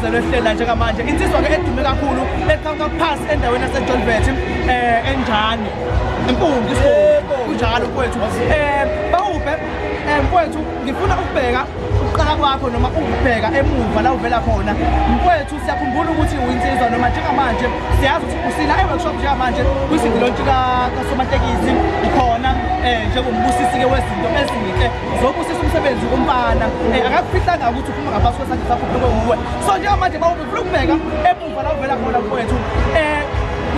Bizelwe hlela njengamanje. Insizwa ke edume kakhulu eqhamuka phansi endaweni yaseJohnvet enjani? Impungu isigodi. Kunjalo mfowethu. Bawubhe mfowethu ngifuna ukubheka ukuqala kwakho noma ukubheka emuva la uvela khona. Mfowethu siyakhumbula ukuthi uyinsizwa noma njengamanje siyazi ukuthi usila e-workshop njengamanje kwisindi lontshi kasomatekisi ukhona njengombusisi-ke wezinto ezinhle zobusisa umsebenzi kumfana akakufihlanga ukuthi uphuma ngaphansi kwesandla sakho uphekwe wuwe. So njengamanje bawube ufuna ukubheka emuva la uvela khona mfowethu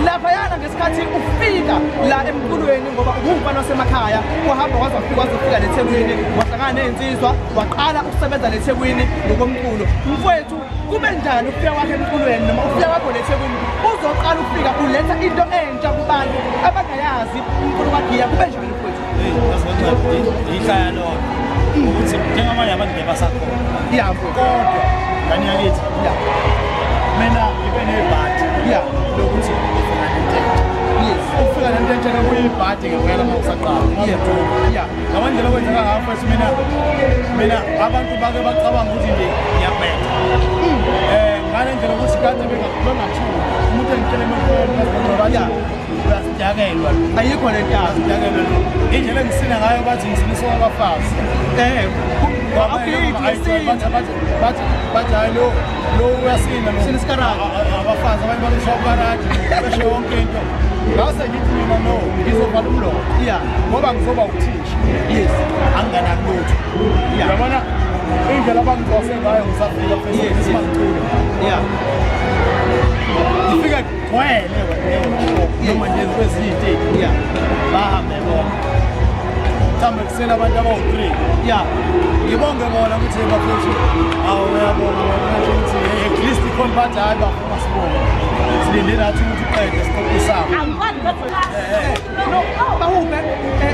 laphayana ngesikhathi ufika la emculweni ngoba uwumfana wasemakhaya wahamba waze wafika wazofika leThekwini wahlangana ney'nsizwa waqala ukusebenza leThekwini ngokomculo. Mfowethu kube njani ukufika kwakho emculweni noma ukufika kwakho leThekwini uzoqala ukufika uletha into entsha kubantu abangayazi umculo kaGiya kube njani mfowethu? Ihlaya lona ukuthi njengamanje abantu ngeke basakhona. Ya mfowethu. Kodwa ngani yakithi mina ngibe nebhadi lokuthi ngifika nento entsha. Ukufika nento entsha ke kuyibhadi ngempela uma usaqala. Ngaba ndlela okwenzeka ngayo mfethu mina abantu bake bacabanga ukuthi nje ngiyabheda. Ngale ndlela ukuthi kade bengathuki umuntu engitshele emotweni bathi uyasidakelwa lo. Ayikho le nto. Uyasidakelwa lo. Indlela engisina ngayo bathi ngisiniswa abafazi. Bathi hayi lo lo uyasina lo. Sina isikarati. Abafazi abanye bakusho karati besho yonke into. Ngase ngithi mina no ngizovala umlomo. Ngoba ngizoba uthisha. Anginganalutho. Uyabona indlela abangicwase ngayo ngisafika mfethu simangicula. Ngifika gcwele wena noma nje kwezinye iy'teki. Bahambe bonke. Mhlawumbe kusele abantu abawu-3. Ngibonge bona ukuthi bafethu awu uyabonga manje ukuthi at least ikhona bathi hayi bafuna sibonge. Silinde nathi ukuthi uqede sixoxisane. No, bawuphe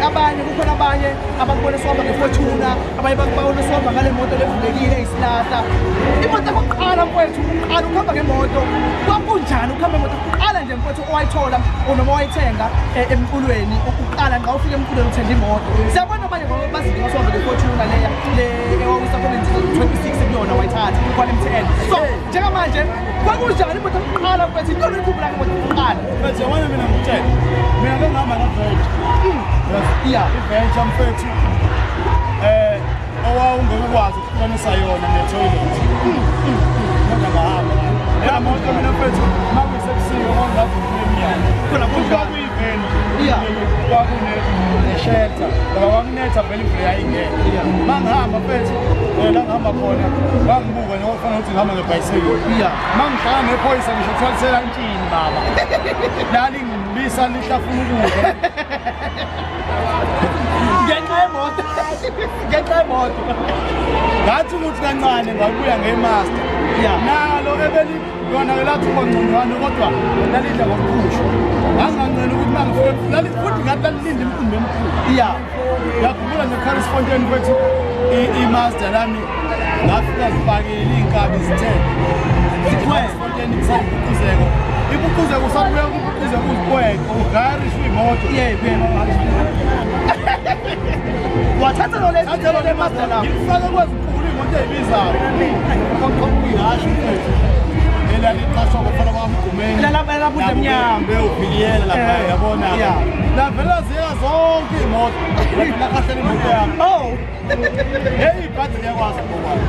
abanye kukhona abanye abakubona sohamba ngeFortuner, abanye bakubona sohamba ngale moto levulekile isilahla. Imoto yokuqala mfowethu, uqala ukuhamba ngemoto. Kwakunjani ukuhamba ngemoto? Uqala nje mfowethu owayithola noma owayithenga emculweni, uqala nqa ufika emculweni uthenga imoto. Siyabona abanye ngoba bazinto sohamba ngeFortuner leya le ewawisa khona 26 kuyona wayithatha kwa MTN. So njengamanje kwakunjani imoto yokuqala mfowethu? Into oyikhumbula ngemoto yokuqala. Mfethu yabona mina ngikutshela. Mina ke ngihamba ngeVenture. I-Venture mfethu owawungeke ukwazi ukuhlukanisa yona ne-toilet. Kodwa ngahamba. Leya moto mina mfethu uma kuyisebusuku ngangazi ukuphuma emnyango. Khona kunjalo. Kwakuyiveni. Kwakune-shelter. Ngoba kwakunetha vele imvula yayingekho. Uma ngihamba mfethu la ngihamba khona bangibuka njengoba kufanele ukuthi ngihamba ngebhayisikili. Uma ngihlala nephoyisa ngisho kuthiwa liselantshini baba. Lalingibisa lihlafuna ukudla. Ngenxa yemoto. Ngenxa yemoto. Ngathi ukuthi kancane ngabuya nge-master. Nalo ebeli lona ke lathi uba ngconywana kodwa lalidla ngokuphushwa. Nganganqena ukuthi uma ngifika futhi ngathi lalilinda imiqumbi emikhulu. Ngiyakhumbula nje Caris Fontaine mfethu i-master lami ngafika zifakile iy'nkabi zithe. Caris Fontaine kusayimpucuzeko. Impucuzeko usabuya kumpucuzeko uzikweke ugayariswe imoto. Wathatha lo Thatha lo le master lakho. Ngifake kwezinkulu imoto ey'bizayo. Uyihashe mfethu. Elaliqashwa ngofana bamgqumeni. Lalabudla emnyama. Bewubhiliyela lapha yabona. Lavela ziyeka zonke iy'moto. Lakhahlela imoto yami. Oh. Hey, ibhadi liyakwazi ngokwami.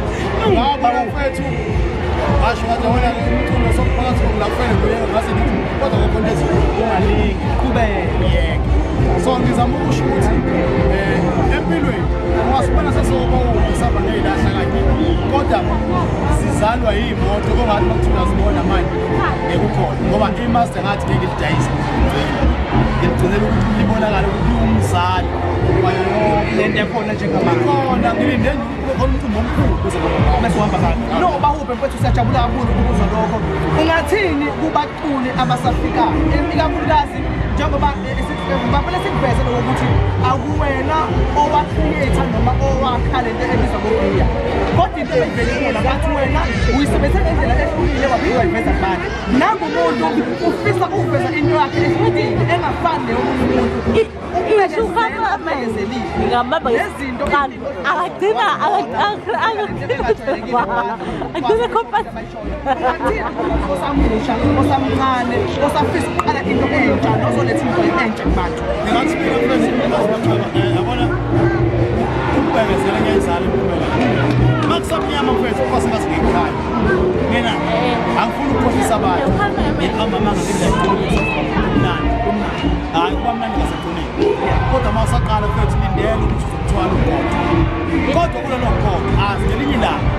Ngabona mfethu. Ngasho ngathi yabona umculo sokuphakathi la kufanele kuyeke ngase ngithi kodwa ngokhonto ungalingi Qhubeka. uyeke. So ngizama ukusho ukuthi empilweni ungasibona sesoba usaba ngey'lahla kanye kodwa sizalwa yiy'moto kongathi uma kuthiwa uyazibona manje ngeke ukhona ngoba i-master ngathi ngeke ilidayise ngigcinela ukuthi libonakale ukuthi liwumzali wayo yonke Le nto ekhona njengamanje. Ikhona ngilinde nje ukuthi kube khona umcimbi omkhulu kuze kube Bese uhamba kahle. No, bahubhe mfethu siyajabula kakhulu ukuzwa lokho. Ungathini kubaculi abasafikayo? Ikakhulukazi njengoba bafuna sikuveze lokho ukuthi akuwena owa-create noma owakha lento ebizwa ngoGiya. Kodwa into ebeyivele khona bathi wena uyisebenzise ngendlela ehlukile waphinde wayiveza kubantu. Nangu umuntu ufisa ukuveza into yakhe ehlukile engafani neyomunye umuntu. Ngingambamba Nezinto akagcina agcina khompasi. Ungathini kumuntu osamusha, osamncane, osafisa ukuqala into entsha nozoletha into entsha kubantu? Ngingathi mina mfethu, yabona ukubekezela ngiyayizala impumela. Uma kusamnyama mfethu, unkosikazi ngekhaya. Mina angifuni ukukhohlisa abantu. Ngiqamba amanga ngendlela kumnandi. Hhayi kuba mnandi ngasekugcineni. Kodwa uma usaqala mfethu lindela ukuthi uzokuthwala ugodo. Kodwa kulolo godo azi ngelinye ilanga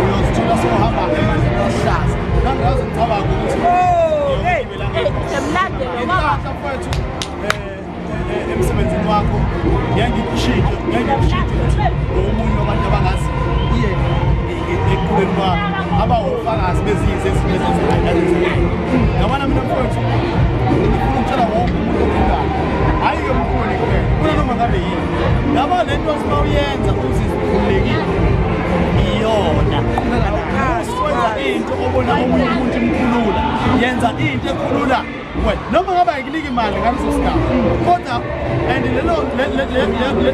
uyozithola sewuhamba emandleni aluhlaza. Ngangaze ngicabanga ukuthi ngiyogibela Emlande lo baba. Inhlanhla mfethu emsebenzini wakho ngeke ngikushintshe, ngeke ngikushintshe ukuthi omunye wabantu abangazi ekukhuleni kwami abawofakazi bezinye zezinto ezenzekayo. Yabona mina mfethu ngifuna ukutshela wonke umuntu ophikayo, hhayi-ke mkhulu kuphela, kuna noma ngabe yini, yabo le nto othi uma uyenza uzizwe ukhululekile iyona. Usuwenza into obona omunye umuntu imkhulula, yenza into ekhulula wena noma ngabe ayikuniki imali ngaleso sigaba, kodwa and lelo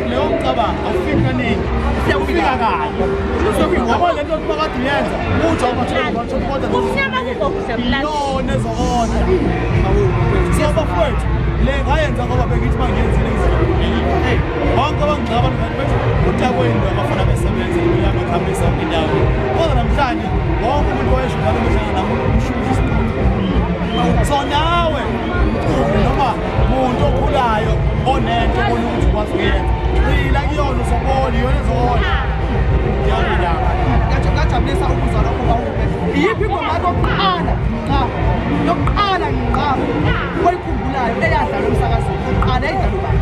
leyo mcabango awufiki kaningi, ufika kanye. Yabo le nto uma kade uyenza uthi awubatholi, kodwa Kumnyama kuzokuhle mlande. iyona ezokondla. So bafowethu, le ngayenza ngoba bengithi uma ngiyenzile ngizobe bonke abangigxeka abantu bathi utakweni abafana besebenza uyabakhambisa yonke indawo, kodwa namhlanje wonke umuntu wayesho njalo behlala nami ushuza isiqondo. So nawe mculi noma muntu okhulayo onento obona ukuthi ukwazi ukuyenza, qila kuyona, uzobona iyona ezokondla. Iyona indaba. Ngajabulisa ukuzwa lokho bawube. Iyiphi ingoma yakho yokuqala ngqa, yokuqala ngqa oyikhumbulayo eyadlalwa emsakazweni yokuqala, yayidlalwa ubani?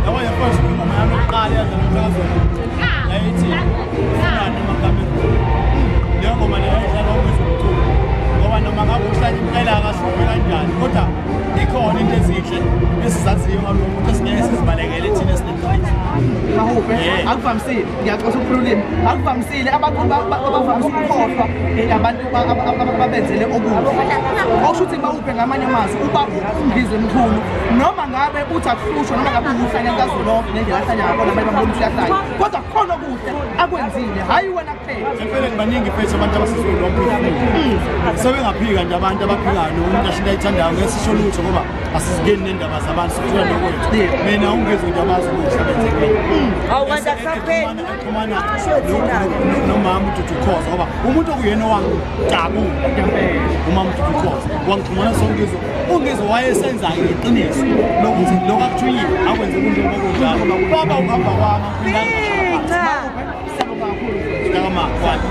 Yabo le first ingoma yami yokuqala eyadlalwa emsakazweni yayithi Funani Makamero. Leyo ngoma leyo yayidlalwa uNgizwe Mchunu, ngoba noma ngabe uhlanya impela akahluke kanjani, kodwa ikhona into ezinhle esizaziyo ngalowo muntu esingeke sizibalekele thina esineqiniso. Mahuphe, Yeah. akuvamisile, ngiyaxoxa ukukhuluma ulimi, akuvamisile abantu bavamise ukukhohlwa abantu ababenzele okuhle. Okusho ukuthi bawuphe ngamanye amazwi uba uNgizwe Mchunu, noma ngabe uthi akuhlushwa, noma ngabe uhlanya kazwelonke nendlela ahlanya ngakhona, abanye bambona ukuthi uyahlanya, kodwa kukhona okuhle akwenzile, hhayi wena kuphela. Empeleni baningi mfethu abantu abasizwe lomphefumulo sebengaphika nje, abantu abaphikayo nomuntu asho into ayithandayo ngeke sisho lutho ngoba asizingeni nendaba zabantu, sithola nokwethu. Mina uNgizwe nje amazi ukuthi abenze kimi. Awu, kanti akusapheli. Exhumana nomama uDudu Khoza, ngoba umuntu okuyena owangidabula umama uDudu Khoza wangixhumana soNgizwe. UNgizwe wayesenza iqiniso lokuthi lokhu akuthunyiwe akwenze kunjengoba kunjalo, baba ukuhamba kwami. Cha. Siyabonga kakhulu. Mntakama, kwani.